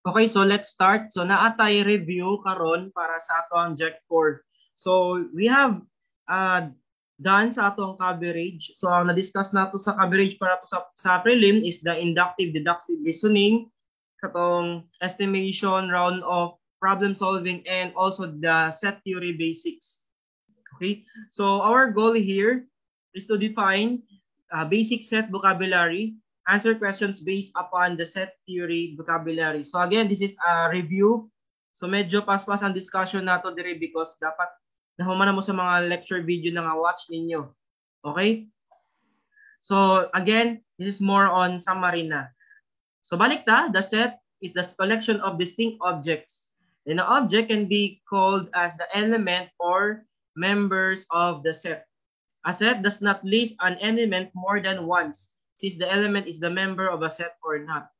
Okay, so let's start. So naa tay review karon para sa atoang JEC 4. So we have done sa atong coverage. So ang na-discuss nato sa coverage para to sa prelim is the inductive deductive reasoning, katong estimation, round off, problem solving, and also the set theory basics. Okay? So our goal here is to define basic set vocabulary, answer questions based upon the set theory vocabulary. So again, this is a review. So medyo paspas ang discussion nato dire because dapat nahuman na mo sa mga lecture video na nga watch ninyo. Okay? So again, this is more on summary na. So balik ta, the set is the collection of distinct objects. Then an object can be called as the element or members of the set. A set does not list an element more than once since the element is the member of a set or not.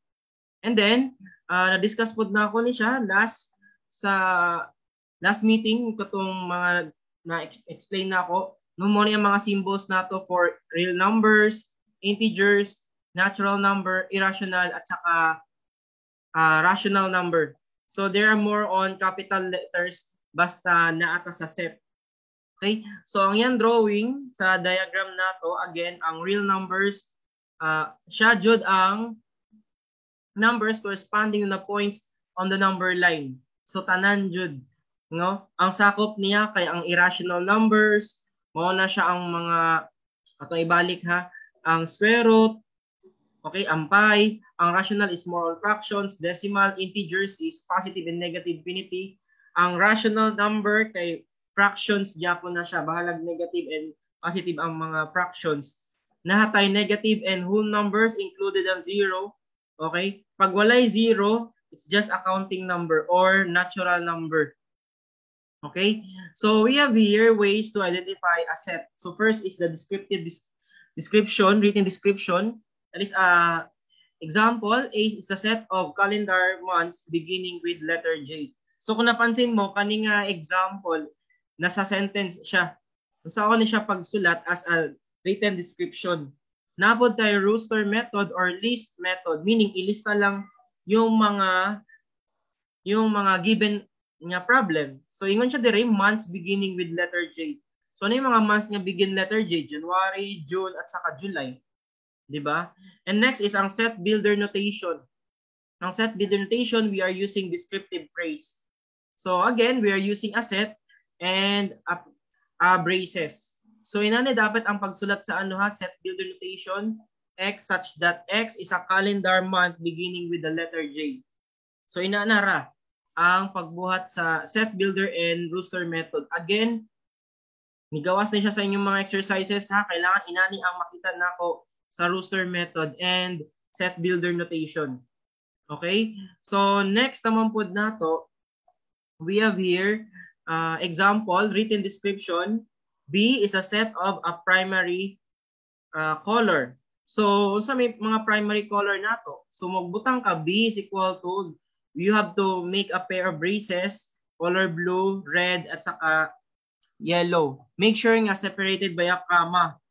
And then, na-discuss po na ako ni siya last sa last meeting, katong mga na-explain na ako. No mo ni ang mga symbols nato for real numbers, integers, natural number, irrational, at saka rational number. So there are more on capital letters basta naata sa set. Okay? So ang yan drawing sa diagram nato, again, ang real numbers, siya jud ang numbers corresponding na points on the number line. So tanan jud, no? Ang sakop niya kay ang irrational numbers, mao na siya ang mga atong ibalik ha, ang square root, okay, ang pi, ang rational is more on fractions, decimal, integers is positive and negative infinity. Ang rational number kay fractions gyapon na siya, bahalag negative and positive ang mga fractions. Naa tay negative and whole numbers included ang zero. Okay? Pag walay zero, it's just a counting number or natural number. Okay? So we have here ways to identify a set. So first is the descriptive description, written description. That is a example, A is a set of calendar months beginning with letter J. So kung napansin mo, kani nga example, nasa sentence siya. So ako ni siya pagsulat as a written description. Naa pod tayo roster method or list method, meaning ilista lang yung mga given nga problem. So ingon siya dire, months beginning with letter J. So ano yung mga months nga begin letter J? January, June, at saka July. 'Di ba? And next is ang set builder notation. Ang set builder notation, we are using descriptive phrase. So again, we are using a set and a braces. So inani dapat ang pagsulat sa ano ha, set builder notation, x such that x is a calendar month beginning with the letter J. So inana ra ang pagbuhat sa set builder and roster method. Again, nigawas na siya sa inyong mga exercises ha. Kailangan inani ang makita nako sa roster method and set builder notation. Okay? So next naman pod nato, we have here example, written description. B is a set of a primary color. So, unsa may mga primary color nato? So, magbutang ka B is equal to, you have to make a pair of braces, color blue, red, at saka yellow. Make sure nga separated by a comma.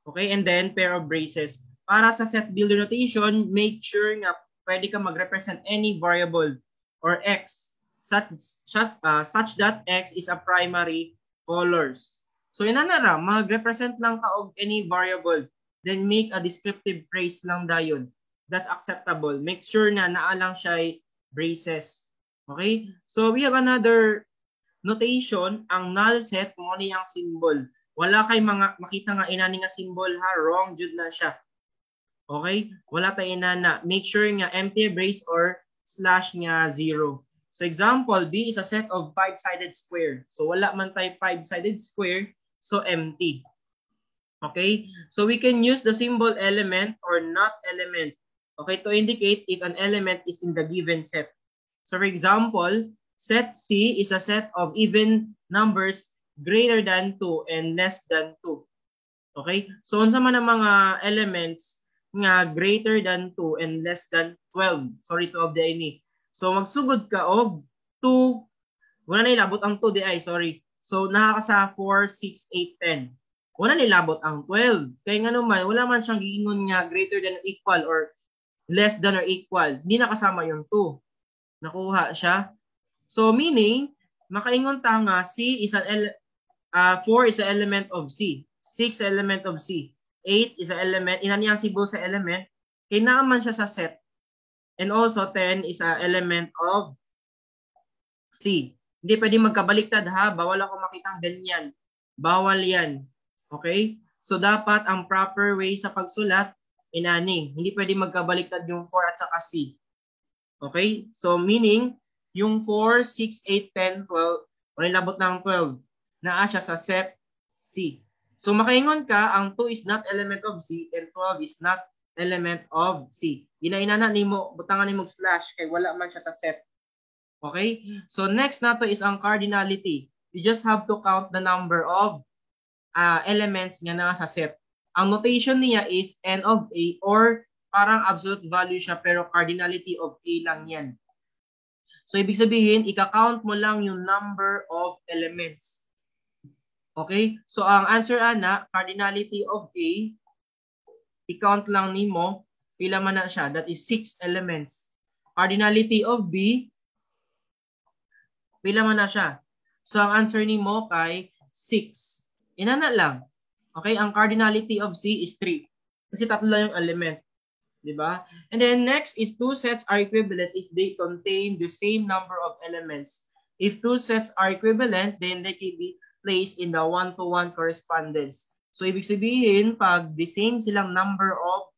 Okay, and then pair of braces. Para sa set builder notation, make sure nga pwede ka mag-represent any variable or x such that x is a primary colors. So inana ra, mag-represent lang ka og any variable, then make a descriptive phrase lang dayon. That's acceptable. Make sure na naa lang siya braces. Okay? So we have another notation, ang null set mo ni ang symbol. Wala kay mga makita nga inani nga symbol ha, wrong jud na siya. Okay? Wala tay inana. Make sure nga empty brace or slash nga zero. So example, B is a set of five-sided square. So wala man tay five-sided square, so empty. Okay? So we can use the symbol element or not element, okay, to indicate if an element is in the given set. So for example, set C is a set of even numbers greater than 2 and less than 2. Okay? So unsa man ang mga elements nga greater than 2 and less than 12? Sorry, 12 di ni. So magsugod ka og 2, wala na ilabot ang 2 di ay, sorry. So naa ka sa 4, 6, 8, 10. Wala nilabot ang 12. Kaya nga naman, wala man siyang giingon nga greater than or equal or less than or equal. Hindi na kasama yung 2. Nakuha siya. So meaning, makaingon ta nga C is an 4 is an element of C. 6 element of C. 8 is an element. Ina niya ang symbol sa element. Kay naa man siya sa set. And also 10 is an element of C. Hindi pwede magkabaliktad ha. Bawal ako makitang ganyan. Bawal yan. Okay? So dapat ang proper way sa pagsulat, inani. Hindi pwede magkabaliktad yung 4 at saka C. Okay? So meaning, yung 4, 6, 8, 10, 12, o nilabot ng 12, naa siya sa set C. So makaingon ka, ang 2 is not element of C and 12 is not element of C. Ginainana nimo, butangan nimo slash kay wala man siya sa set. Okay? So next nato is ang cardinality. You just have to count the number of elements nga naa sa set. Ang notation niya is n of A or parang absolute value siya pero cardinality of A lang yan. So ibig sabihin, ika-count mo lang yung number of elements. Okay? So ang answer ana, cardinality of A, i-count lang nimo pila man na siya. That is 6 elements. Cardinality of B, pila man na siya. So ang answer nimo kay 6. Inana lang. Okay, ang cardinality of C is 3. Kasi tatlo lang yung element. 'Di ba? And then next is two sets are equivalent if they contain the same number of elements. If two sets are equivalent, then they can be placed in the one-to-one correspondence. So ibig sabihin, pag the same silang number of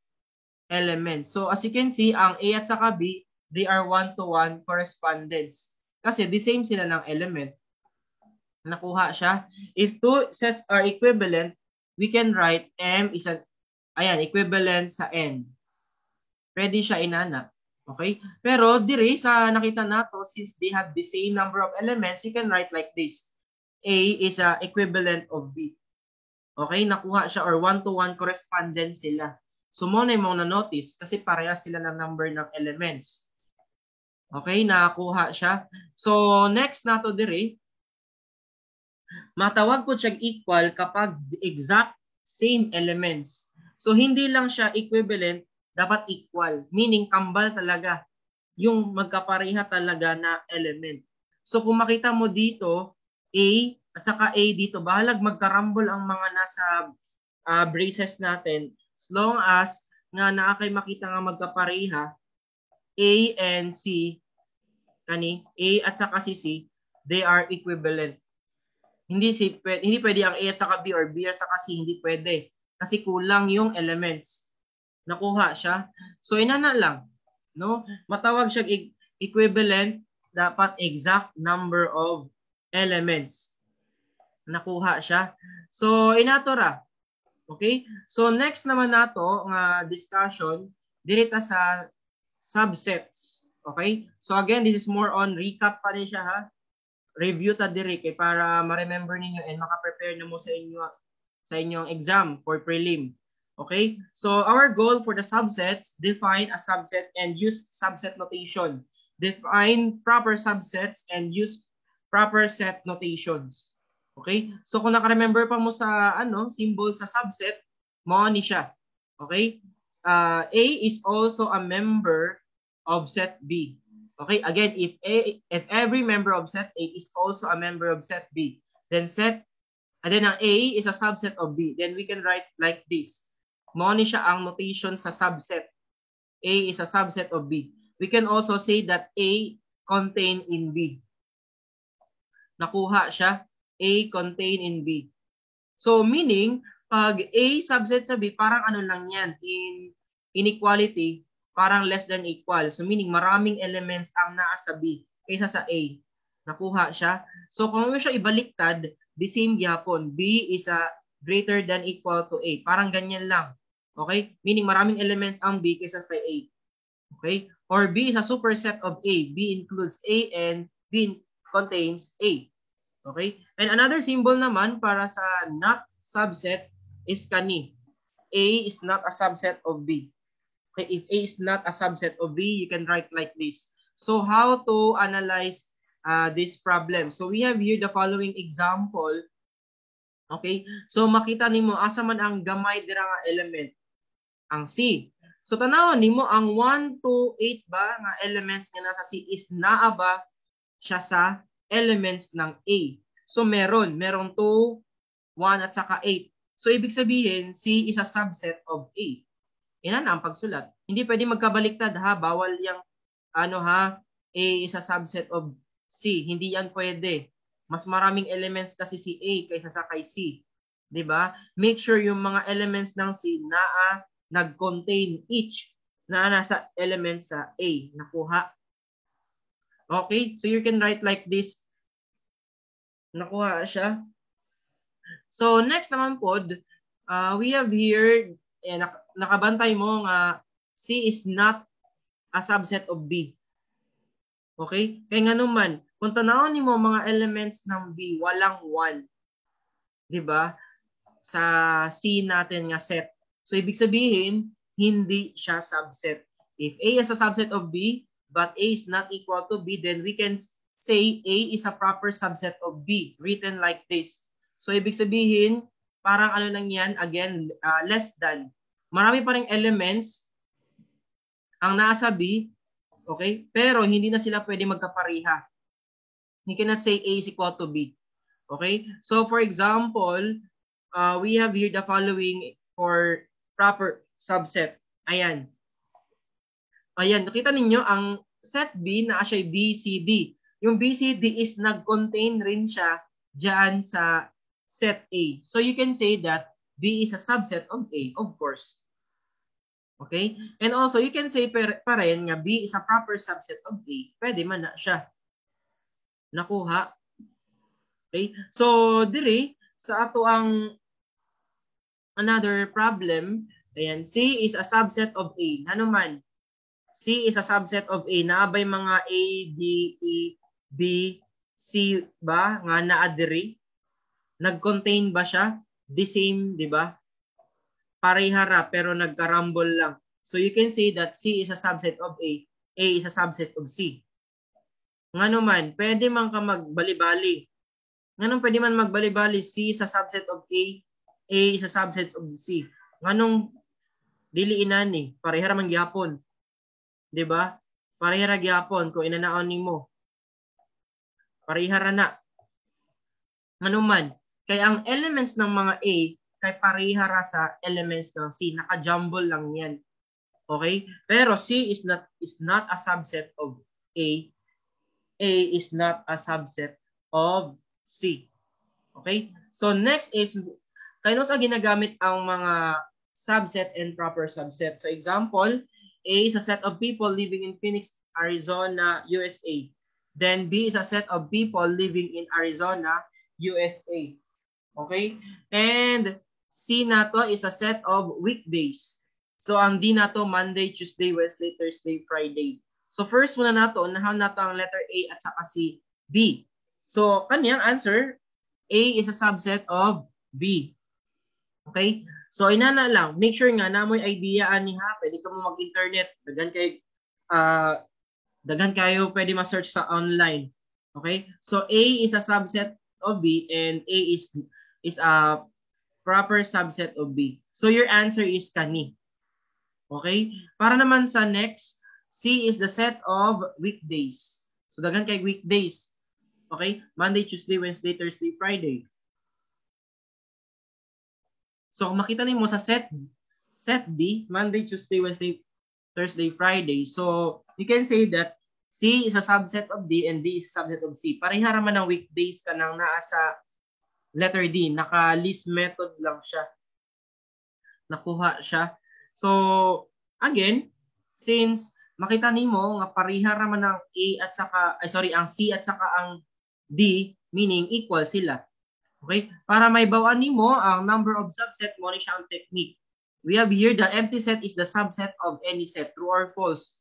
elements. So as you can see, ang A at saka B, they are one-to-one correspondence. Kasi the same sila ng element. Nakuha siya. If two sets are equivalent, we can write M is an, ayan, equivalent sa N. Pwede siya inana. Okay? Pero diri sa nakita nato, since they have the same number of elements, you can write like this. A is a equivalent of B. Okay? Nakuha siya or one-to-one correspondence sila. So mo na yung na-notice kasi parehas sila ng number ng elements. Okay? Nakuha siya. So next nato diri, matawag ko siya equal kapag exact same elements. So hindi lang siya equivalent, dapat equal. Meaning kambal talaga yung magkapareha talaga na element. So kung makita mo dito, A at saka A dito, bahalag magkarambol ang mga nasa braces natin. As long as nga naa kay makita nga magkapareha, A and C, kani, A at saka si C, they are equivalent. Hindi pwede ang A at saka B or B at saka C, hindi pwede. Kasi kulang yung elements. Nakuha siya. So inana lang, no? Matawag siya equivalent, dapat exact number of elements. Nakuha siya. So inato ra. Okay? So next naman nato nga discussion diri ta sa subsets. Okay? So again, this is more on recap pa rin siya ha. Review ta diri kay para ma-remember ninyo and maka-prepare na mo sa inyong exam for prelim. Okay? So our goal for the subsets, define a subset and use subset notation. Define proper subsets and use proper set notations. Okay? So kung naka-remember pa mo sa ano, symbol sa subset, mao ni siya. Okay? A is also a member of set B. Okay, again, if every member of set A is also a member of set B, then set and then ang A is a subset of B, then we can write like this. Mao ni siya ang notation sa subset. A is a subset of B. We can also say that A contain in B. Nakuha siya, A contain in B. So meaning, pag A subset sa B, parang ano lang yan, in inequality, parang less than equal. So meaning maraming elements ang naa sa B kaysa sa A. Nakuha siya. So kung mo siya ibaliktad, the same gyapon. B is a greater than equal to A. Parang ganyan lang. Okay? Meaning maraming elements ang B kaysa kay A. Okay? Or B is a superset of A. B includes A and B contains A. Okay? And another symbol naman para sa not subset is kani. A is not a subset of B. Okay, if A is not a subset of B, you can write like this. So how to analyze this problem? So we have here the following example. Okay, so makita nimo asa man ang gamay dira nga element, ang C. So tanawon nimo ang 1, 2, 8 ba nga elements nga nasa C is naa ba siya sa elements ng A. So merong 2, 1 at saka 8. So ibig sabihin, C is a subset of A. Ina na ang pagsulat. Hindi pwede magkabaliktad ha, bawal yang ano ha, A is a subset of C. Hindi yan pwede. Mas maraming elements kasi si A kaysa sa kay C. 'Di ba? Make sure yung mga elements ng C naa nag-contain each na nasa elements sa A. Nakuha? Okay? So you can write like this. Nakuha siya? So next naman pod, we have here, eh, nakabantay mo nga C is not a subset of B. Okay? Kaya nga naman, kung tanawon nimo mga elements ng B, walang 1. 'Di ba? Sa C natin nga set. So ibig sabihin, hindi siya subset. If A is a subset of B, but A is not equal to B, then we can say A is a proper subset of B, written like this. So ibig sabihin, parang ano lang yan, again, less than. Marami pa ring elements ang nasa B, okay? Pero hindi na sila pwede magkapareha. You cannot say A is equal to B. Okay? So for example, we have here the following for proper subset. Ayan. Ayan, nakita ninyo ang set B na siya B, C, D. Yung B, C, D is nag-contain rin siya dyan sa set A. So you can say that B is a subset of A, of course. Okay? And also, you can say pa rin nga B is a proper subset of A. Pwede man na siya. Nakuha? Okay? So, diri, sa ato ang another problem, ayan, C is a subset of A. Ano man? C is a subset of A. Naabay mga A, D, E, B, C ba nga naa diri? Nag-contain ba siya? The same, di ba? Parehara pero nagkarambol lang. So you can say that C is a subset of A, A is a subset of C. Ngano man, pwede man ka magbali-bali. Nganong pwede man magbali-bali? C is a subset of A, A is a subset of C. Nganong dili inani, parehara man gyapon. 'Di ba? Parehara gyapon kung inanaon nimo. Parehara na. Ngano man, kay ang elements ng mga A kay parehara sa elements ng C, naka-jumble lang 'yan. Okay? Pero C is not a subset of A. A is not a subset of C. Okay? So next is kay sa ginagamit ang mga subset and proper subset. So example, A is a set of people living in Phoenix, Arizona, USA. Then B is a set of people living in Arizona, USA. Okay? And C nato is a set of weekdays. So ang D nato, Monday, Tuesday, Wednesday, Thursday, Friday. So first muna nato, unahan nato ang letter A at saka si B. So kanyang answer, A is a subset of B. Okay? So inana lang, make sure nga na mo'y idea ani ha, pwede ka mo mag-internet, daghan kayo pwede ma-search sa online. Okay? So A is a subset of B and A is a proper subset of B. So your answer is kani. Okay? Para naman sa next, C is the set of weekdays. So daghan kay weekdays. Okay? Monday, Tuesday, Wednesday, Thursday, Friday. So kung makita nimo sa set D, Monday, Tuesday, Wednesday, Thursday, Friday. So you can say that C is a subset of D and D is a subset of C. Pareha man ang weekdays kanang naa sa letter D. Naka-list method lang siya. Nakuha siya. So again, since makita nimo nga pareha ra man ang A at saka, ay sorry, ang C at saka ang D, meaning equal sila. Okay? Para mahibaw-an nimo ang number of subset mo ni siya ang technique. We have here the empty set is the subset of any set, true or false.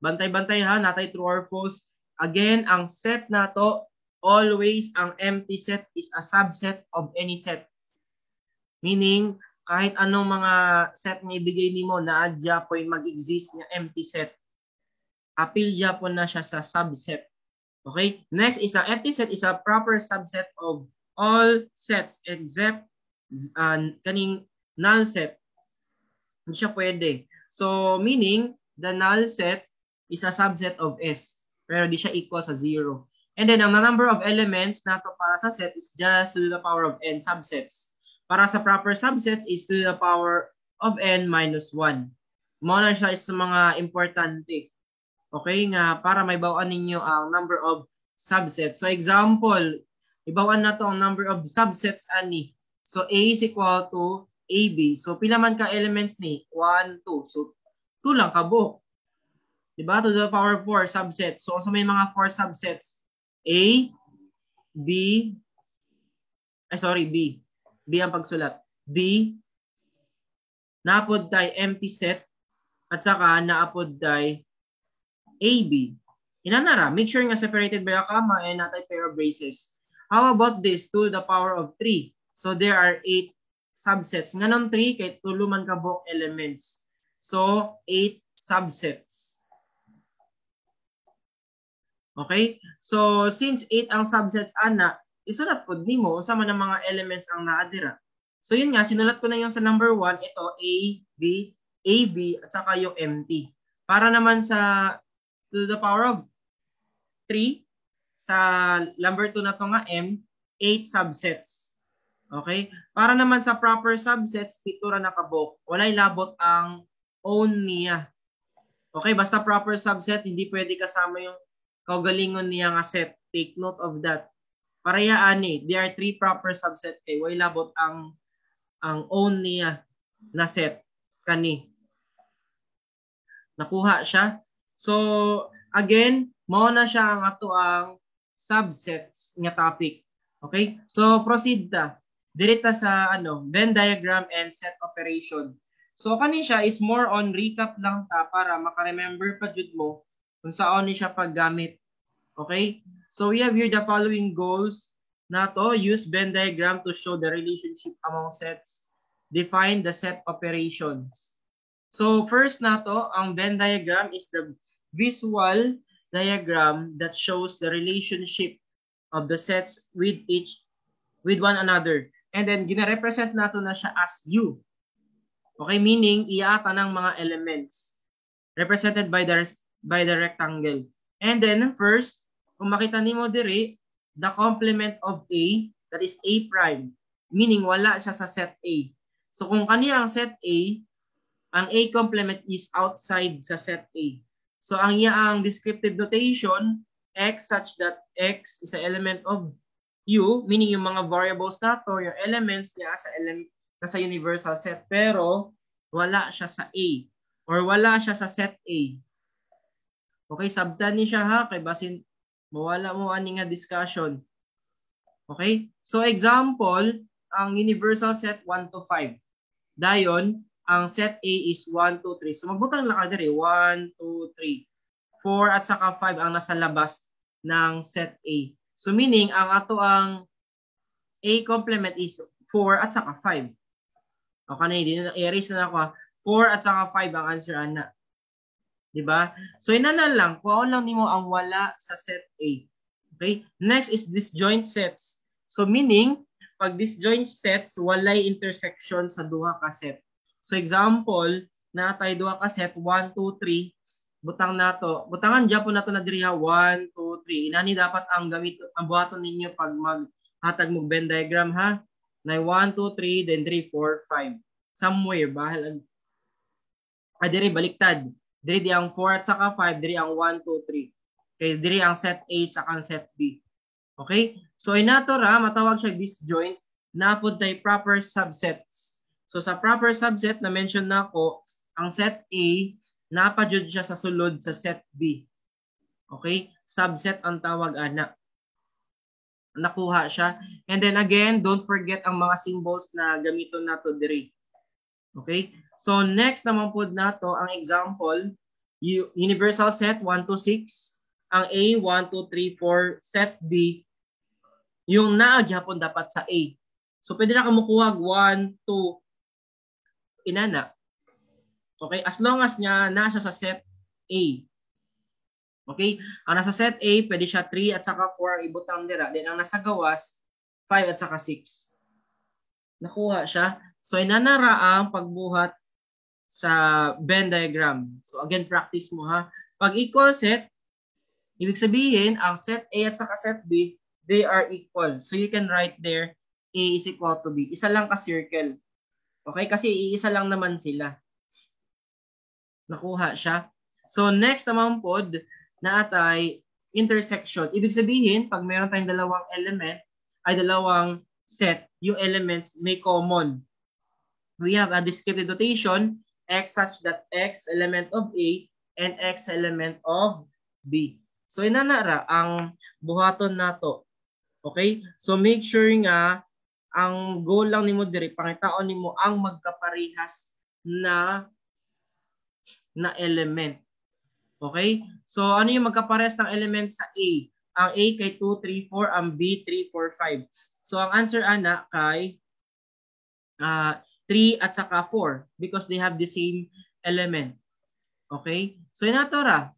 Bantay-bantay ha, natay true or false. Again, ang set nato, always ang empty set is a subset of any set. Meaning, kahit anong mga set nga ibigay nimo, naa gyapoy mag-exist nga empty set. Apil gyapon na siya sa subset. Okay? Next is ang empty set is a proper subset of all sets except kaning null set. Hindi siya pwede. So So, meaning, the null set is a subset of S. Pero di siya equal sa 0. And then, ang number of elements nato para sa set is just to the power of n subsets. Para sa proper subsets is to the power of n minus 1. Mao na siya is sa mga importante. Okay, nga para mahibaw-an ninyo ang number of subsets. So example, hibaw-an nato ang number of subsets ani. So A is equal to AB. So pila man ka elements ni? 1, 2. So 2 lang kabuok. Diba? To the power of 4 subsets. So sa may mga 4 subsets, A, B, ay sorry, B. B ang pagsulat. B, naa pod tay empty set, at saka naa pod tay AB. Inana ra, make sure nga separated by a comma and naa tay pair of braces. How about this? 2 to the power of 3. So there are 8 subsets. Nganong 3? Kay tulo man kabuok elements. So 8 subsets. Okay? So since 8 ang subsets ana, isulat pod nimo unsa man ang mga elements ang naa dira. So yun nga, sinulat ko na yung sa number 1, ito A, B, A, B, at saka yung empty. Para naman sa to the power of 3, sa number 2 na to nga M, 8 subsets. Okay? Para naman sa proper subsets, 7 ra na kabuok. Walay labot ang own niya. Okay, basta proper subset, hindi pwede kasama yung kaugalingon niya nga set. Take note of that. Pareha ani, there are 3 proper subset kay way labot ang own niya na set kani. Nakuha siya. So again, mao na siya ang ato ang subsets nga topic. Okay? So proceed ta. Direta sa ano, Venn diagram and set operation. So kani siya is more on recap lang ta para maka-remember pa jud mo kung saan ni siya paggamit. Okay? So we have here the following goals nato. Use Venn diagram to show the relationship among sets. Define the set operations. So first nato, ang Venn diagram is the visual diagram that shows the relationship of the sets with one another. And then gina-represent nato na siya as U. Okay, meaning iya tanang mga elements represented by the rectangle. And then first, kung makita nimo diri, the complement of A, that is A prime, meaning wala siya sa set A. So kung kaniya ang set A, ang A complement is outside sa set A. So ang iya ang descriptive notation, X such that X is an element of U, meaning yung mga variables nato, yung elements niya sa nasa universal set, pero wala siya sa A or wala siya sa set A. Okay, sabtan ni siya ha, kay basin mawala mo ani nga discussion. Okay? So example, ang universal set 1 to 5. Dayon, ang set A is 1, 2, 3. So magbutang lang ka diri, 1, 2, 3. 4 at saka 5 ang nasa labas ng set A. So meaning, ang ato ang A complement is 4 at saka 5. Okay na, hindi na erase na ako ha. 4 at saka 5 ang answer ana. Diba? So inana lang, kuhaon lang nimo ang wala sa set A. Okay? Next is disjoint sets. So meaning, pag disjoint sets, walay intersection sa duha ka set. So example, naa tay duha ka set 1 2 3, butang nato. Butangan gyapon nato na diri ha, 1 2 3. Inani dapat ang gamit ang buhaton ninyo pag maghatag mo Venn diagram ha. Na 1 2 3, then 3 4 5. Somewhere bahal ah, diri baliktad. Diri di ang 4 at saka 5, diri ang 1 2 3. Kay diri ang set A sa ang set B. Okay? So inato ra matawag siya disjoint, naa pod tay proper subsets. So sa proper subset na mention nako, ang set A naa pa jud siya sa sulod sa set B. Okay? Subset ang tawag ana. Nakuha siya. And then again, don't forget ang mga symbols na gamiton nato diri. Okay? So next naman pod nato ang example, universal set 1 to 6, ang A 1 2 3 4, set B yung naa gyapon dapat sa A. So pwede na ka mokuha 1 2 inana. Okay, as long as niya na siya sa set A. Okay? Ang nasa set A, pwede siya 3 at saka 4 ang ibutang dira. Then ang nasa gawas, 5 at saka 6. Nakuha siya. So inana ra ang pagbuhat Sa Venn diagram. So again, practice mo ha. Pag equal set, ibig sabihin, ang set A at saka set B, they are equal. So you can write there, A is equal to B. Isa lang ka circle. Okay? Kasi iisa lang naman sila. Nakuha siya. So next naman pod, naatay intersection. Ibig sabihin, pag meron tayong dalawang element, ay dalawang set, yung elements may common. We have a descriptive notation, x such that x element of A and x element of B. So inana ra ang buhaton nato. Okay? So make sure nga ang goal lang nimo diri, pangitaon nimo ang magkaparehas na element. Okay? So ano yung magkaparehas ng element sa A? Ang A kay 2, 3, 4, ang B 3, 4, 5. So ang answer ana kay 3 at saka 4 because they have the same element. Okay? So inato ra.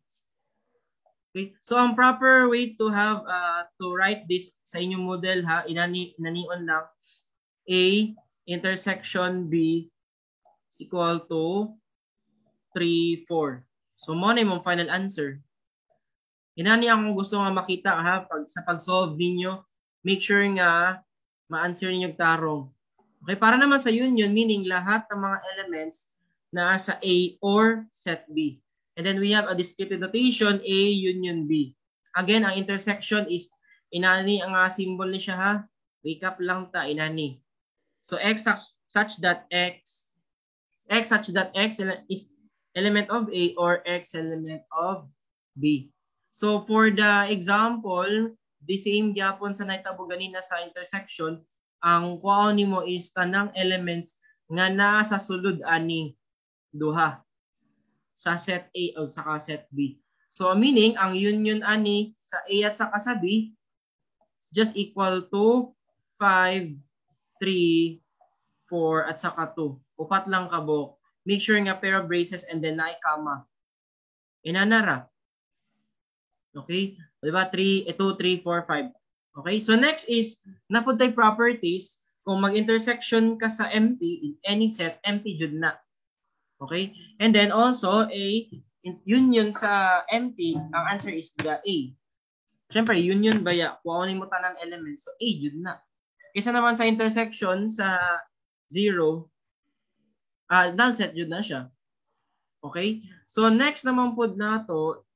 Okay? So ang proper way to have to write this sa inyong model ha, inani inanion lang A intersection B is equal to 3, 4. So mo na imong final answer. Inani akong gusto nga makita ha pag sa pag-solve ninyo, make sure nga ma-answer ninyo tarong. Okay, para naman sa union, meaning lahat ng mga elements na sa A or set B. And then we have a descriptive notation, A union B. Again, ang intersection is inani ang symbol ni siya ha. Recap lang ta, inani. So x such that x is element of A or x element of B. So for the example, the same gyapon sa naitabo ganina sa intersection, ang kuhaon nimo is tanang elements nga naa sa sulod ani duha sa set A o saka set B. So meaning ang union ani sa A at saka sa B is just equal to 5, 3, 4 at saka 2. Upat lang kabuok. Make sure nga pair of braces and then naay comma. Inana ra. Okay? Diba? 3, 2, 3, 4, 5. Okay? So next is, naa pod tay properties. Kung mag-intersection ka sa empty, in any set, empty jud na. Okay? And then also, a union sa empty, ang answer is the A. Siyempre, union ba ya? Kuha mo tanan elements. So, A jud na. Kaysa naman sa intersection sa 0, null set jud na siya. Okay? So, next naman pod nato,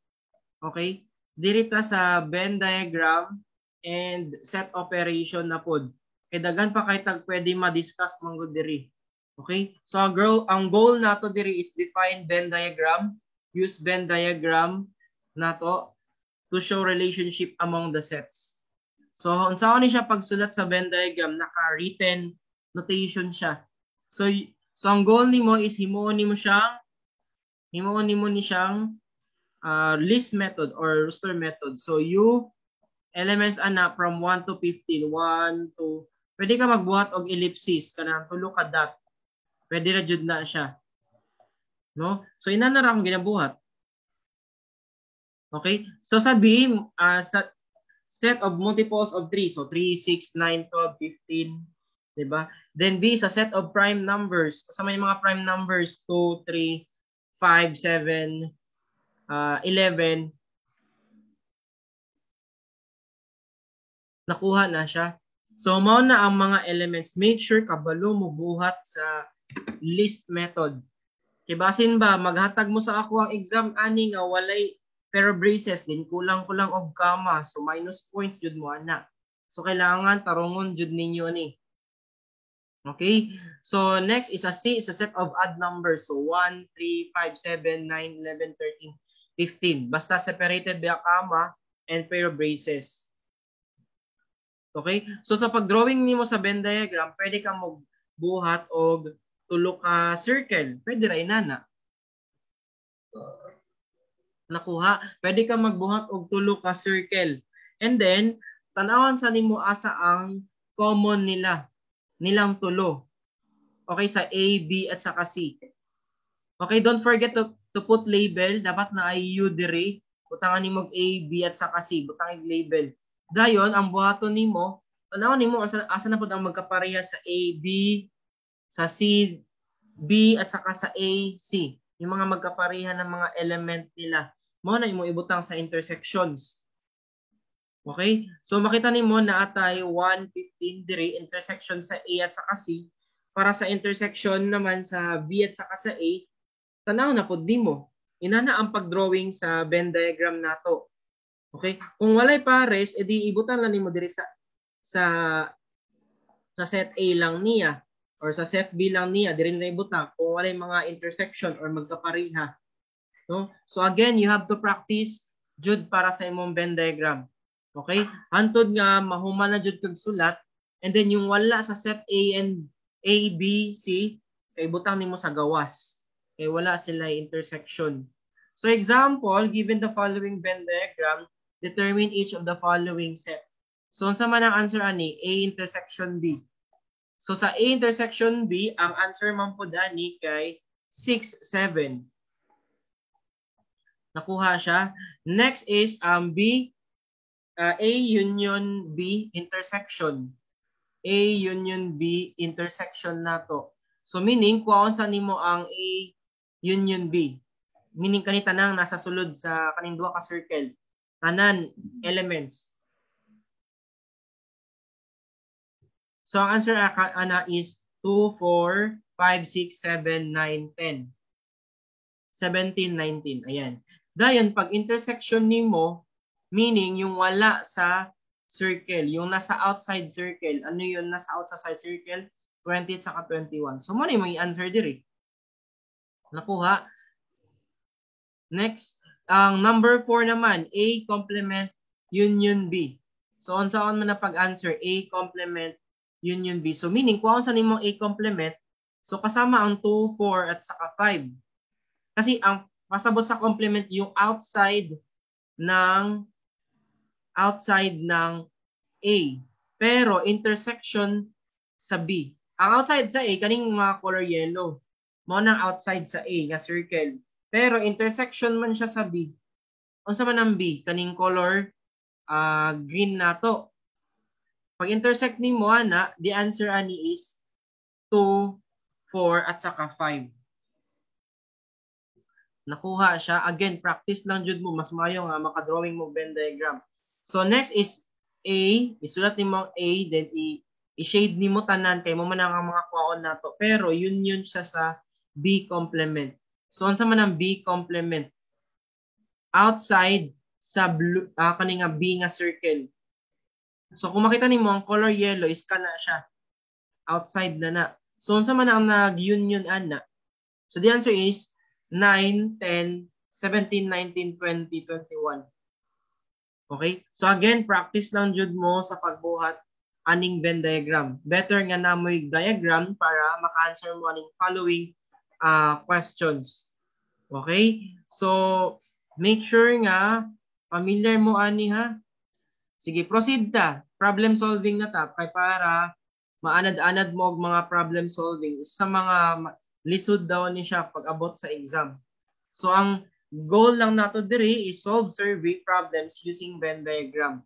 okay, diri ta sa Venn diagram and set operation na pod. Kay daghan pa kay tag pwede ma-discuss man gud diri. Okay? So ang goal nato diri is define Venn diagram, use Venn diagram nato to show relationship among the sets. So unsa ni siya pagsulat sa Venn diagram, naka-written notation siya. So ang goal nimo is himuon nimo ni siyang list method or roster method. So you elements ana from 1 to 15, 1 to, pwede ka magbuhat og ellipsis kanang tulo ka dot. Pwede ra jud na siya. No? So inana ra akong ginabuhat. Okay? So sa B, sa set of multiples of 3. So 3, 6, 9, 12, 15, 'di ba? Then B is a set of prime numbers. Sa may mga prime numbers 2, 3, 5, 7, 11, nakuha na siya. So mao na ang mga elements. Make sure kabalo mo buhat sa list method. Kay basin ba maghatag mo sa ako ang exam ani nga walay pair of braces, din kulang-kulang og comma, so minus points jud mo ana. So kailangan tarungon jud ninyo ni. Okay? So next is a C is a set of odd numbers. So 1, 3, 5, 7, 9, 11, 13, 15. Basta separated by a comma and pair of braces. Okay? So sa pag-drawing nimo sa Venn diagram, pwede ka magbuhat og tulo ka circle. Pwede ra inana. Nakuha. Pwede ka magbuhat og tulo ka circle. And then, tan-awan sa nimo asa ang common nila. Nilang tulo. Okay, sa A, B, at saka C. Okay, don't forget to put label. Dapat na ay U diri. Butangan nimo A, B, at saka C. Butangig label. Dayon, ang buhaton nimo, tan-awan nimo asa na pud ang magkapareha sa A, B, sa C, B at saka sa A, C. Yung mga magkapareha ng mga element nila. Mao na imo ibutang sa intersections. Okay? So makita nimo na atay 1, 15 diri intersection sa A at saka C. Para sa intersection naman sa B at saka sa A, tanaw na pud nimo. Inana ang pag-drawing sa Venn diagram nato. Okay? Kung walay pares, edi ibutang lang nimo diri sa set A lang niya or sa set B lang niya, diri na ibutang kung walay mga intersection or magkapareha. No? So again, you have to practice jud para sa imong Venn diagram. Okay? Hantod nga mahuman na jud kag sulat and then yung wala sa set A and A, B, C, kay butang nimo sa gawas. Kay wala sila intersection. So example, given the following Venn diagram, determine each of the following set. So unsa man ang answer ani? A intersection B. So sa A intersection B, ang answer man pud ani kay 6, 7. Nakuha siya. Next is B, A union B intersection. A union B intersection nato. So meaning, kuhaon sa nimo ang A union B. Meaning kani tanang nasa sulod sa kaning duha ka circle. Tanan elements. So ang answer ana is 2, 4, 5, 6, 7, 9, 10. 17, 19. Ayan. Dayon, pag intersection nimo, meaning yung wala sa circle, yung nasa outside circle. Ano yun nasa outside circle? 20 at saka 21. So, mo na yung answer diri. Nakuha. Next, ang number 4 naman, A complement union B. So, unsaon man na pag-answer, A complement union B. So, meaning, kung sa nimong A complement, so kasama ang 2, 4, at saka 5. Kasi ang pasabot sa complement yung outside ng A. Pero intersection sa B. Ang outside sa A, kaning mga color yellow. Mao nang outside sa A nga circle. Pero intersection man siya sa B. Unsa man ang B? Kaning color green nato. Pag intersect nimo ana, the answer ani is 2, 4 at saka 5. Nakuha siya. Again, practice lang jud mo, mas maayo nga maka-drawing mo Venn diagram. So next is A, isulat nimo ang A, then i-shade nimo tanan kay mo man ang mga kuwaon nato. Pero yun siya sa B complement. So unsa man ang B complement? Outside sa blue, kani nga B nga circle. So kung makita nimo ang color yellow is kana siya. Outside na na. So unsa man ang nag-union ana? So the answer is 9, 10, 17, 19, 20, 21. Okay? So again, practice lang jud mo sa pagbuhat aning Venn diagram. Better nga na mo'y diagram para maka-answer mo aning following questions. Okay? So, make sure nga familiar mo ani ha. Sige, proceed ta. Problem solving na ta kay para maanad-anad mo og mga problem solving sa mga lisod daw ni siya pag abot sa exam. So ang goal lang nato diri is solve survey problems using Venn diagram.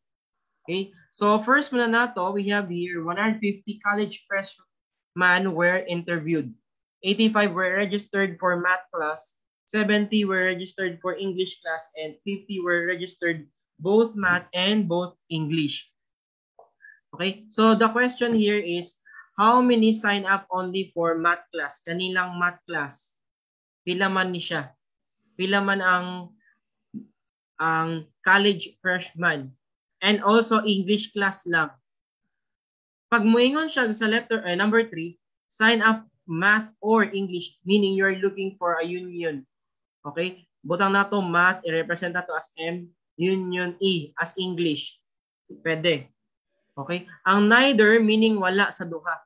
Okay? So first muna nato, we have here 150 college freshmen were interviewed. 85 were registered for math class, 70 were registered for English class, and 50 were registered both math and both English. Okay? So the question here is, how many sign up only for math class? Kanilang math class. Pila man ni siya? Pila man ang college freshman? And also English class lang. Pag muingon siya sa letter number 3, sign up math or English, meaning you're looking for a union. Okay? Butang nato math, i-represent nato as M, union E as English. Pwede. Okay? Ang neither, meaning wala sa duha.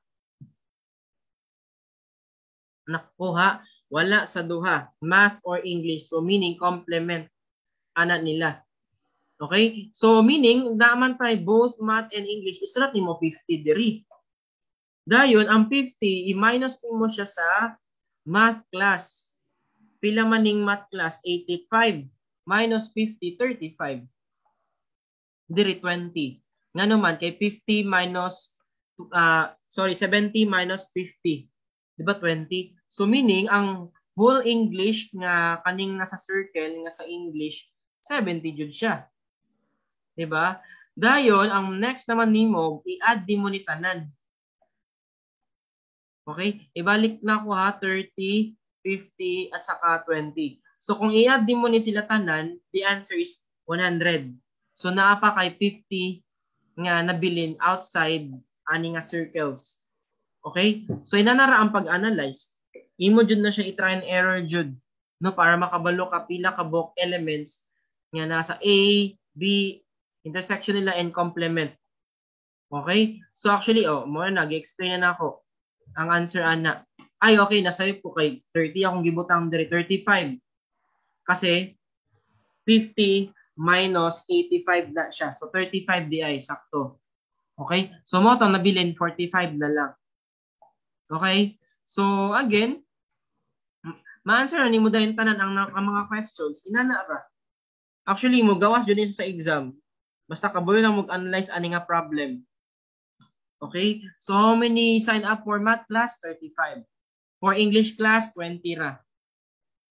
Nakuha, wala sa duha. Math or English. So meaning complement ana nila. Okay? So meaning, naman tayo both math and English, isulat nimo 50 diri. Dayon, ang 50, i-minus nimo siya sa math class. Pila man ning math class? 85 minus 50, 35. Diri 20. Ngano man kay 50 minus 70 minus 50. Di ba 20? So meaning, ang whole English nga kaning nasa circle nga sa English, 70 jud siya. Diba? Dayon, ang next naman nimo, i-add nimo ni tanan. Okay? Ibalik na ko ha, 30, 50, at saka 20. So kung i-add nimo ni sila tanan, the answer is 100. So naa pa kay 50 nga nabilin outside ani nga circles. Okay? So inana ra ang pag-analyze. Imo jud na siya i-try and error jud, no, para makabalo ka pila ka buok elements nga nasa A, B, intersection nila and complement. Okay? So actually, oh, mo na nag-explain na nako ang answer ana. Ay, okay, nasayop ko kay 30 akong gibutang diri, 35. Kasi 50 minus 85 na siya. So 35 di ay sakto. Okay? So mo tong nabilin 45 na lang. Okay? So again, ma-answer na nimo dayon tanan ang mga questions. Inana ra. Actually, mo gawas jud sa exam. Basta kabalo lang mag-analyze ani nga problem. Okay? So how many sign up for math class? 35. For English class, 20 ra.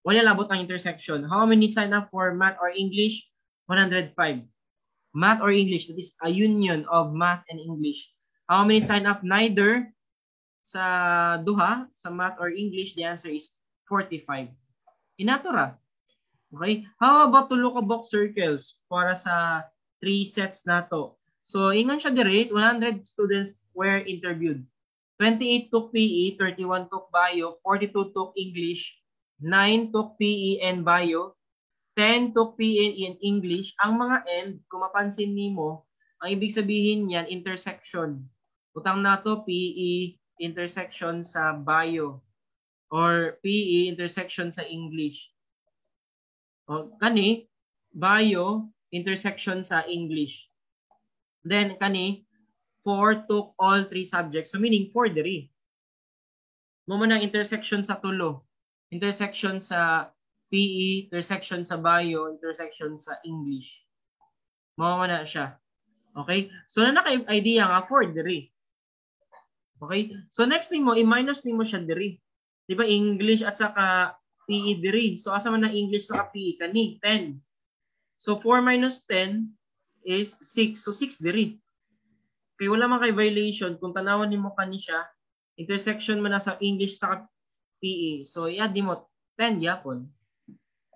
Wala labot ang intersection. How many sign up for math or English? 105. Math or English, that is a union of math and English. How many sign up neither sa duha, sa math or English? The answer is 45. Inato ra. Okay? How about tulo ka box circles para sa 3 sets nato? So, ingon siya diri, 100 students were interviewed. 28 took PE, 31 took Bio, 42 took English, 9 took PE and Bio, 10 took PE and English. Ang mga and, kung mapansin nimo, ang ibig sabihin niyan, intersection. Utang nato PE intersection sa Bio or PE intersection sa English. O, kani, Bio intersection sa English. Then, kani, 4 took all 3 subjects. So, meaning 4 diri. Mo man ang intersection sa tulo. Intersection sa PE, intersection sa Bio, intersection sa English. Mo man na siya. Okay? So, na naka-idea nga 4 diri. Okay? So, next nimo, i-minus nimo siya diri. Di ba English at saka PE diri. So, asa man ang English saka PE? Kani, 10. So, 4 minus 10 is 6. So, 6 diri. Kay wala man kay violation. Kung tanawan nimo kani siya, intersection man na sa English sa PE. So, i-add nimo 10 yapon.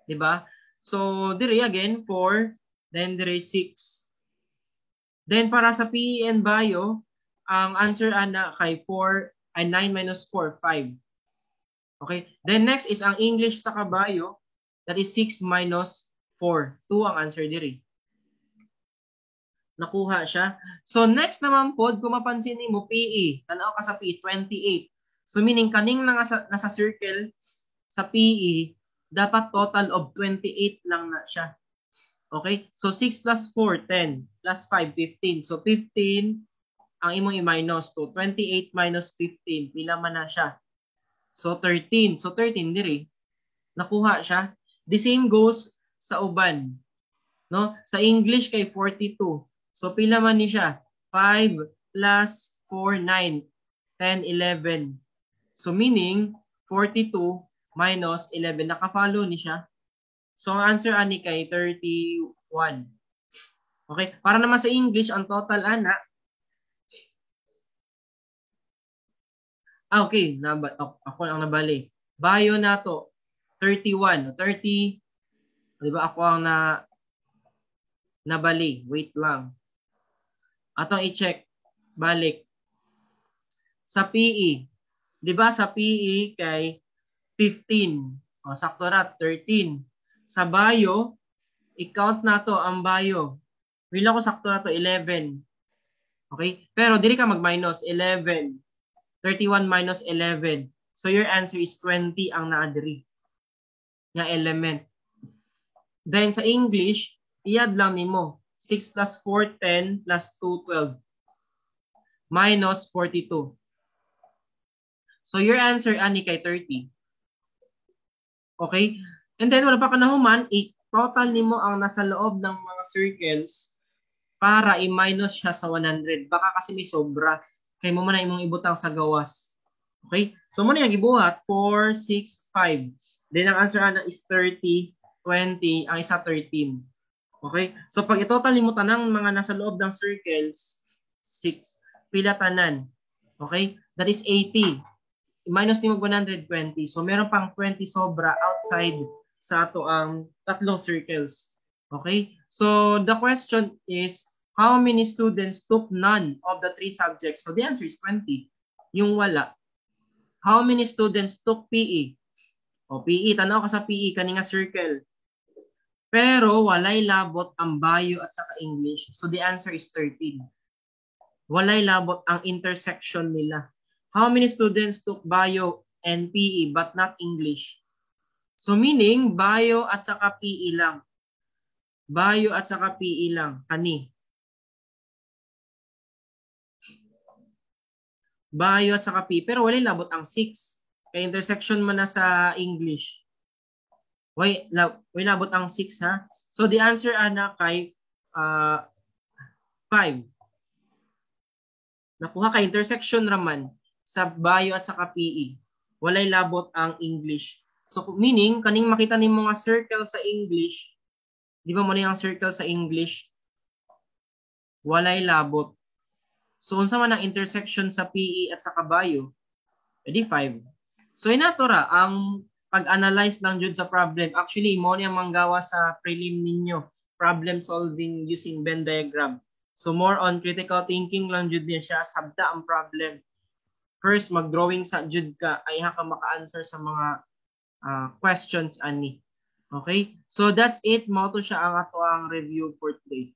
Diba? So, diri again, 4, then diri 6. Then, para sa PE and Bio, ang answer ana kay 4, ay 9 minus 4, 5. Okay? Then, next is ang English sa Bio, that is 6 minus 4. 2 ang answer diri. Nakuha siya. So, next naman po, kung mapansin nimo PE, tanaw ka sa PE, 28. So, meaning, kaning nasa circle sa PE, dapat total of 28 lang na siya. Okay? So, 6 plus 4, 10. Plus 5, 15. So, 15, ang imong i-minus. So, 28 minus 15, pila man na siya? So, 13. So, 13 diri. Nakuha siya. The same goes sa uban. No? Sa English kay 42. So, pila man ni siya? 5 plus 4, 9, 10, 11. So, meaning, 42 minus 11. Naka-follow ni siya. So, ang answer ani kay 31. Okay? Para naman sa English, ang total ana. Ah, okay. Ako ang nabali. Bio na to. 31. 30. Diba ako ang nabali. Wait lang. Atong i-check. Balik. Sa PE. Diba sa PE kay 15. O, sakto ra, 13. Sa Bio, i-count na to ang Bio. Wala ko sakto na to, 11. Okay? Pero diri ka mag-minus, 11. 31 minus 11. So your answer is 20 ang naa diri nga element. Then sa English, i-add lang nimo. 6 plus 4, 10, plus 2, 12. Minus 42. So your answer ani kay 30. Okay? And then wala pa ka nahuman, i-total nimo ang nasa loob ng mga circles para i-minus siya sa 100. Baka kasi may sobra. Kay mo man na imong ibutang sa gawas. Okay? So mo na yung gibuhat, 4, 6, 5. Then ang answer ana is 30, 20, ang isa 13. Okay? So pag itotal mo tanang mga nasa loob ng circles, 6, pila tanan. Okay? That is 80. Minus ni mag 120. So meron pang 20 sobra outside sa ato ang tatlong circles. Okay? So the question is, how many students took none of the three subjects? So the answer is 20. Yung wala. How many students took PE? O PE, tanaw ka sa PE, kani nga circle. Pero walay labot ang bio at saka English. So the answer is 13. Walay labot ang intersection nila. How many students took bio and PE but not English? So meaning, bio at saka PE lang. Bio at saka PE lang. Kani. Bio at saka PE. Pero walay labot ang 6. Kaya intersection man na sa English. Way, way labot ang 6 ha. So the answer ana kay 5. Nakuha kay intersection raman sa bio at saka PE. Walay labot ang English. So meaning kaning makita nimo nga circle sa English, di ba mo na yung circle sa English? Walay labot. So unsa man ang intersection sa PE at saka bio? Edi 5. So inato ra ang pag-analyze lang jud sa problem. Actually, mo ni ang manggawa sa prelim ninyo, problem solving using Venn diagram. So more on critical thinking lang jud niya siya, sabta ang problem. First, mag-drawing sa jud ka ay ha ka maka-answer sa mga questions ani. Okay? So that's it. Mao to siya ang ato ang review for today.